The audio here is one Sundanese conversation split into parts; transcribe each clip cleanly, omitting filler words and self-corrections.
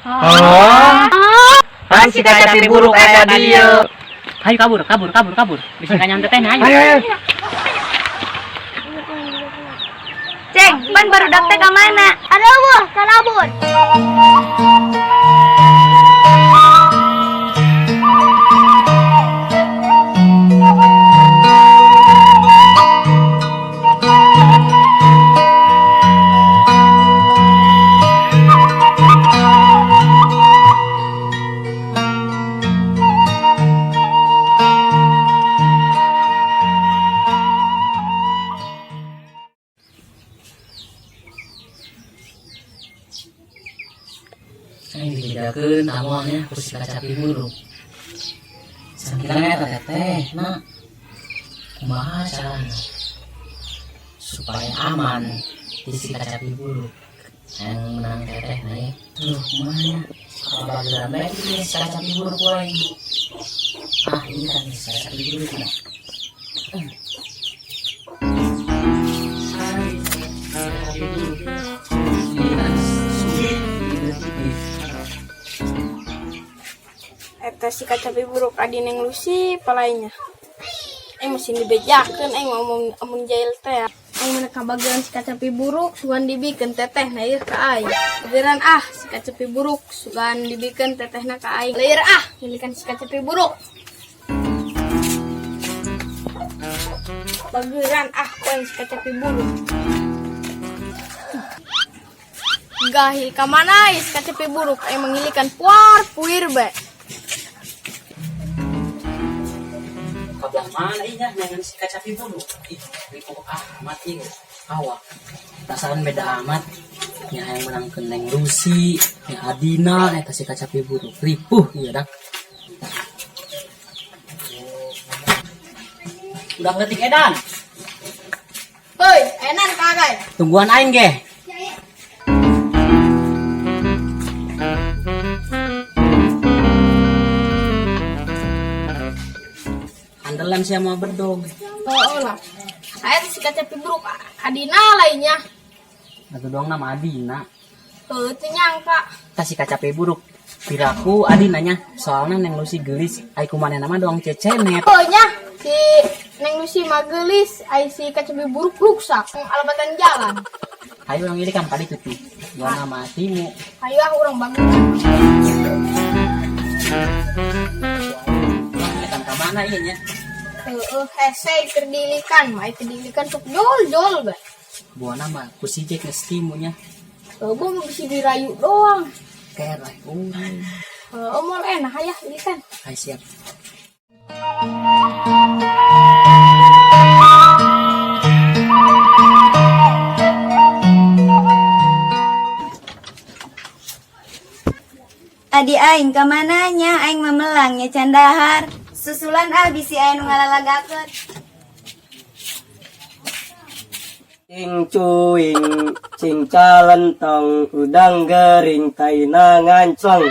Oh. Pan si kacapi buruk aya dieu. Ayo kabur, kabur, kabur, kabur. Bisa kanyan teteh ayo. Ayo, ayo. Ceng, pan barudak teh ka mana? Aduh, wah, kalabur. Aing dibedakeun awalnya ku si kacapi buruk. Sangkirang eta teteh, na. Kumaha carana supaya aman di si kacapi buruk? Yang menang teteh na ya. Tuh, kumaha nya? Kabageran bae ieu si kacapi buruk wae. Ah, ini kan si kacapi buruk mah. Hai, si kacapi buruk. Ini kan sulit. Eta si kacapi buruk adi Neng Lucy palainya. Mesin dibejakeun aing mah amun amun jail teh. Aing mun kabageran si kacapi buruk sugan dibikeun teteh na ieu ka aing. Bageran ah si kacapi buruk sugan dibikeun tetehna ka aing. Leuir ah ngilikan si kacapi buruk. Bageran ah ku aing si kacapi buruk. Gahi ka mana ieu si kacapi buruk aing mangilikan puar puir bae. Kabelah mana inya dengan si kacapi buruk? Ih, ripuh amat ieu. Awak. Perasaan beda amat. Nya hayang menangkeun Neng Lucy, nya Adina eta si kacapi buruk. Ripuh ieu dak. Udah ngetik edan. Hoi, enan kagai. Tungguan aing ge. Andalan sia mah bedog. Oh, lah. Saya si kacapi buruk Adina lainnya. Atuh doang nama Adina. Tuh, teu nyangka. Tah si kacapi buruk. Piraku Adina nya, soalna Neng Lucy geulis, ai kumanehna mah doang cecenet. Oh nya, si Neng Lucy mah geulis, ai si kacapi buruk ruksak. Alabatan jalan. Ayo urang ilikan ka ditu tuh. Dua nama timu. Ayo ah urang bangun. Urang ilikan ka mana ieu nya? Heeh, hese keur diilikan, mah keur diilikan sok jol-jol bae. Buana mah ku si Jack geus timu nya. Heuh, mah bisa dirayu doang. Ker lah urang. Heeh, moal enak aya ilikan. Ayo siap. Adi aing ka mana nya aing memelang nya can dahar. Susulan ah bisi aya nu ngalalagakeun. Cing cuing, cing calentong, udang gering, taina nganclong.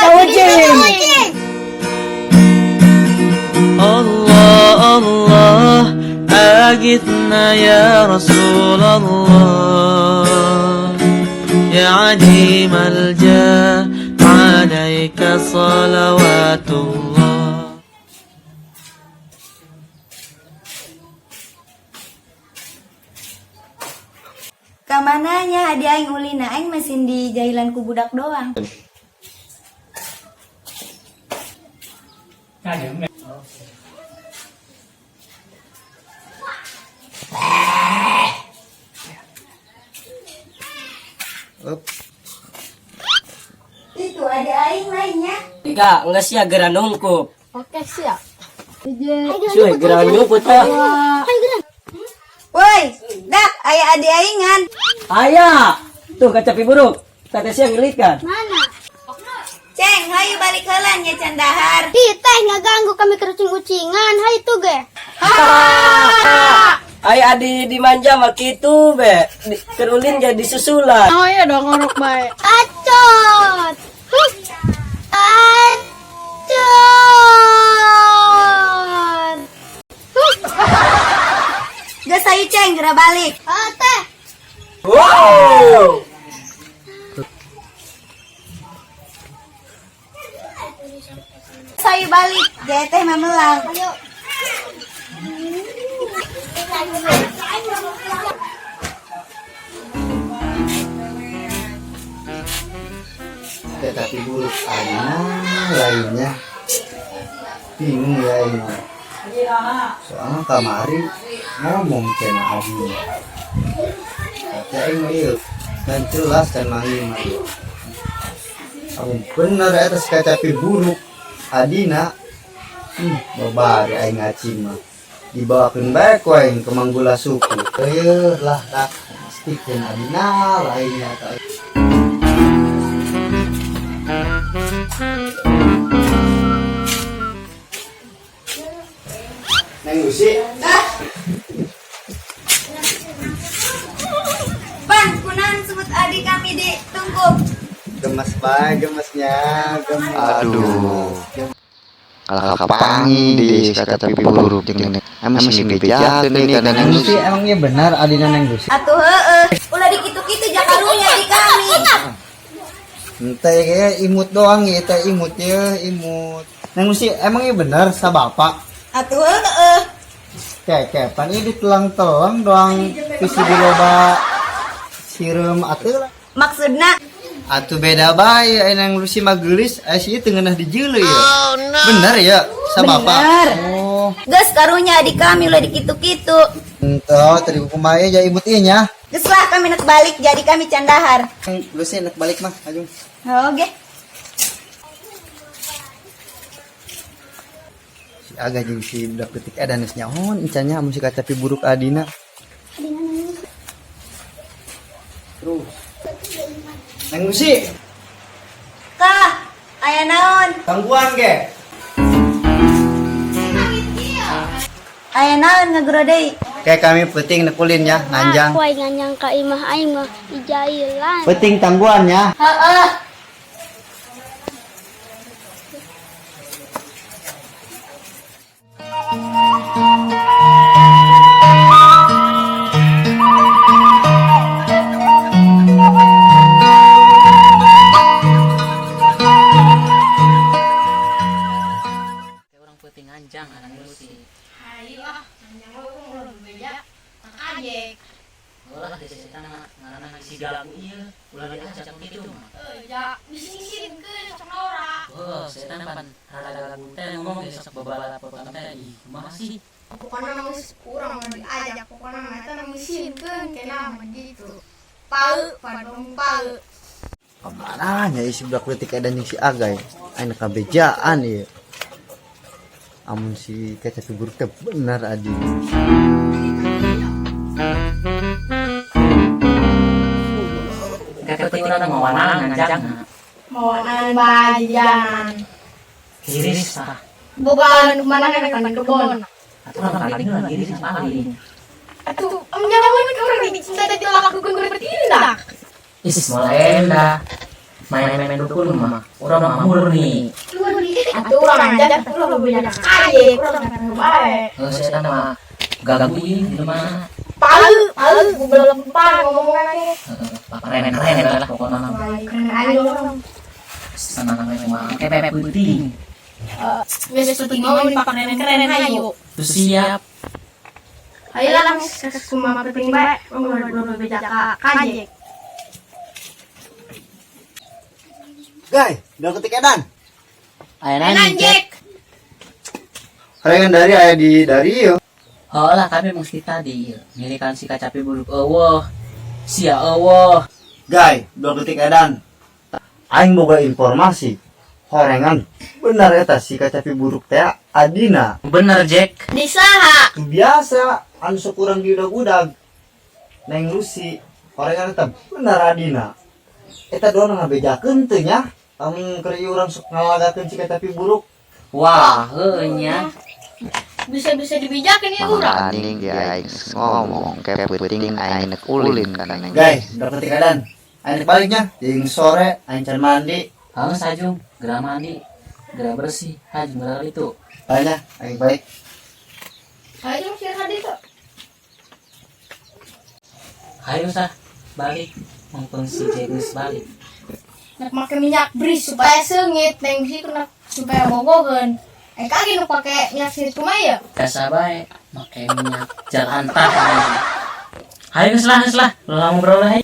Kucing. Allah Allah أغثنا يا رسول الله يا عديم الجاه عليك صلوات الله. Ka mana nya adi aing ulina aing mesin di jahilan ku budak doang. Itu adi aing lainnya. Tiga, enggak sia geura nungkup. Oke, siap. Suy, geura nyumput teh. Woi, dak aya adi aingan. Aya. Tuh kacapi buruk. Teh sia ngilikan. Mana? Ceng, hayu balik heula nya can dahar. Ih, teh ngaganggu kami kerucing-ucingan. Hayu tuh ge. Ai adi dimanja mah kitu be. Keur ulin jadi susulan. Oh iya dong ngorok bae. Acot. Huh. Acot. Huh. Geus hayu Ceng, geura balik. Ah, teh. Wow. Jaya teh mamelang. Ayo. Teh tapi buruk anak lainnya bingung ya ini, soalnya kamari ngomong cenah adinya, tapi aing mah ieu dan jelas dan manggil mah ieu. Amun bener eta si kacapi buruk adina, babari aing ngaci mah dibawakeun bae ku aing ke Manggula suku. Teuh lah dak pasti adina lainnya teh. Neng Lucy. Pan, kunaon sebut adik kami di tungkup? Gemes bae, gemesnya gemes. Aduh. Kalah kapangi di si kacapi buruk jeung emang sing dibejakeun ieu ka Neng Neng Lucy. Lucy, emangnya benar adina Neng Lucy? Atuh heueuh, ulah dikitu-kitu jakarunya di kami. Ente kayak imut doang ya, teh imut ya, imut. Neng Lucy, emangnya benar sa bapak? Atuh heueuh. Kayak pan ini ditelang-telang doang visi di loba sireum atuh lah. Maksudna? Atuh beda bae, aya Neng Lucy mah geulis, aya sih teu ngeunah dijeuleu ya. Bener ya sa bapak? Bener. Oh. Geus karunya adik kami ulah dikitu-kitu. Ente tadi kumaha ya imut ieu nya. Geus lah kami nek balik jadi kami can dahar. Neng Lucy nek balik mah ajung. Oke. Si aga jeung si budak detik edan geus nyaho encannya amun si kacapi buruk adina. Terus. Neng Lucy, Kah, aya naon? Gangguan ge. Aya naon ngagero deui? Kayak kami penting nekulin ya, nganjang. Aku aing nganjang ka imah aing mah ijailan. Penting tangguhan ya. Heeh. Kayak orang peuting nganjang anak Lucy. Hayu ah, nganjang urang ulah bebeja. Kajek. Ulah desa ngaranna si gagu ieu, ulah diajak kitu mah. Ja, bising-singkeun sok norak. Oh, setan pan rada gagu teh ngomong ge sok babalap teh, ih kumaha sih? Pokoknya mah geus urang mah diajak, pokoknya mah eta mah ngisinkeun kena mah gitu. Pau, padong pau. Kemana nya si budak leutik edan jeung si Agay? Aing kabejaan ieu. Amun si kacapi buruk teh bener adi. Kayak peuting urang mawana nganjang. Mawanan bajanan. Giris tah. Boga mana nek kan kebon. Atuh urang paling heula giris paling. Atuh, am nyawa urang dicinta teh dilakukeun bertindak. Is moal endah. Main-main dukun mah urang mah murni. Atuh urang nganjang, urang bebeja kajek, urang kan bae. Heuh setan mah gangguin di mah. Pau, pau, belum pan ngomongan ge. Keren-keren lah pokoknya mah. Keren aja urang. Senang mah kayak peuting. Geus penting mah keren-keren hayu. Tuh siap. Hayu lah kumaha penting bae, urang bebeja ka kajek. Guys, udah ketik edan. Aya nanya Jack. Horengan dari aya di dari yo. Oh lah kami mesti tadi milikan si kacapi buruk eueuh. Sia eueuh. Guys, udah ketik edan. Aing boga informasi. Horengan benar eta si kacapi buruk teh adina. Bener Jack. Di saha? Itu biasa anu sok urang diudag-udag. Neng Lucy, horengan eta benar adina. Eta doang ngabejakeun teu nya. Amun keur ieu urang sok ngalagakeun si kacapi buruk. Wah, heueuh nya. Bisa-bisa dibijakin ya urang. Makaning ge aing ngomong kayak peuting aing nek ulin ka Neng. Guys, udah ketik edan. Aing baliknya jeung sore aing can mandi. Heuh sajung, geura mandi, geura bersih, haju geura itu. Banyak, aing balik. Hayu sih tadi tuh. Hayu sah, balik. Mumpung si Jack geus balik. Nak make minyak bris supaya seungit, neng sih kena supaya bogogeun. Eh, kaki nu pake minyak sirih kumaha ya? Biasa bae, make minyak jelantah. Hayu geus lah, geus lah. Ulah ngobrol lah.